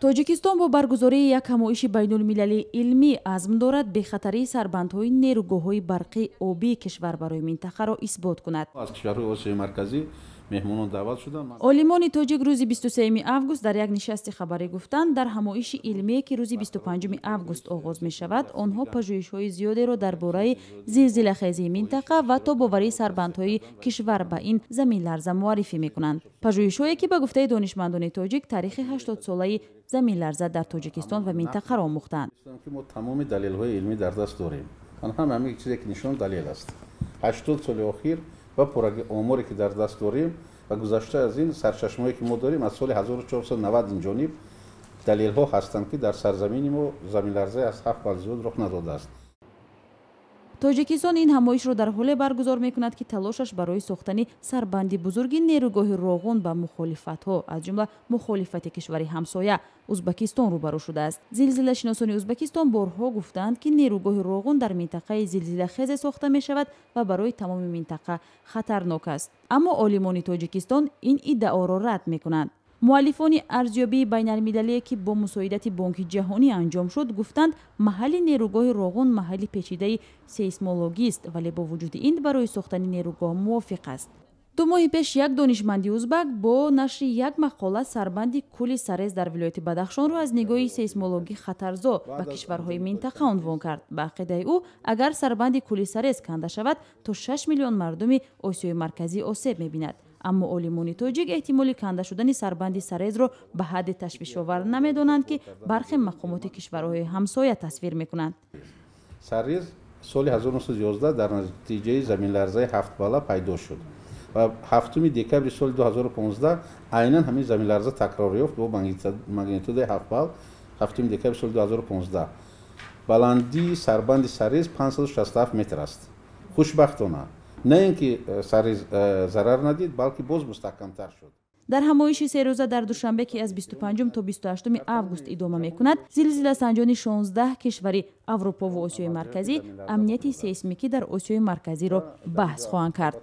Тоҷикистон бо баргузории як ҳамоиши байнулмилалии илмӣ азм дорад бехатарии сарбандҳои нерӯгоҳҳои барқии обии кишвар барои минтақаро исбот кунад. Аз кишварҳои Осиёи Марказӣ меҳмонон даъват шуданд. Олимони тоҷик рӯзи 23 август дар як нишасти хабарӣ гуфтанд, дар ҳамоиши илмие, ки рӯзи 25 август оғоз мешавад, онҳо пажӯҳишҳои зиёдеро дар бораи зилзилахезии минтақа ва тобоварии сарбандҳои кишвар ба ин заминларза муаррифӣ мекунанд. Пажӯҳишҳое, ки ба гуфтаи донишмандони тоҷик таърихи 80-солаи заминларза дар Тоҷикистон ва минтақаро омӯхтанд. Ки мо тамоми далелҳои илмӣ дар даст дорем. Ҳам ҳамин чизе, ки нишон далел аст. 80 соли охир ва пурраги оморе, ки дар даст дорем, ва гузашта аз ин сарчашмаҳое, ки мо дорем, аз соли 1490 инҷониб далелҳо ҳастанд, ки дар сарзамини мо заминларзае аз 7 балл зиёд рух надодааст. Тоҷикистон ин ҳамоишро дар ҳоле баргузор мекунад, ки талошаш барои сохтани сарбанди бузурги нерӯгоҳи Роғун ба мухолифатҳо, аз ҷумла мухолифати кишвари ҳамсоя Узбакистон, рӯбарӯ шудааст. Зилзилашиносони Узбакистон борҳо гуфтаанд, ки нерӯгоҳи Роғун дар минтақаи зилзилахезе сохта мешавад ва барои тамоми минтақа хатарнок аст. Аммо олимони Тоҷикистон ин иддаоро рад мекунанд. Муаллифони арзёбии байналмилалие, ки бо мусоидати Бонки Ҷаҳонӣ анҷом шуд, гуфтанд, маҳалли нерӯгоҳи Роғун маҳалли печидаи сейсмологист, вале бо вуҷуди ин барои сохтани нерӯгоҳ мувофиқ аст. 2 моҳи пеш як донишманди узбак бо нашри як мақола сарбанди кӯли Сарез дар вилояти Бадахшонро аз нигоҳи сейсмологӣ хатарзо ба кишварҳои минтақа унвон кард. Ба ақидаи ӯ, агар сарбанди кӯли Сарез канда шавад, то 6 миллион мардуми Осиёи Марказӣ осеб мебинад. Аммо олимони тоҷик эҳтимоли канда шудани сарбанди Сарезро ба ҳадди ташвишовар намедонанд, ки бархе мақомоти кишварҳои ҳамсоя тасвир мекунанд. Сарез соли 1911 дар натиҷаи заминларзаи 7 балла пайдо шуд ва 7 декабри соли 2015 айнан ҳамин заминларза такрор ёфт бо магнитудаи 7 балл. 7 декабри соли 2015 баландии сарбанди Сарез 567 метр аст. Хушбахтона, на ин ки Сарез зарар надид, балки боз мустаҳкамтар шуд. Дар ҳамоиши серӯза дар Душанбе, ки аз 25 то 28 август идома мекунад, зилзиласанҷони 16 кишвари Аврупову Осиёи Марказӣ амнияти сейсмикӣ дар Осиёи Марказиро баҳс хоҳанд кард.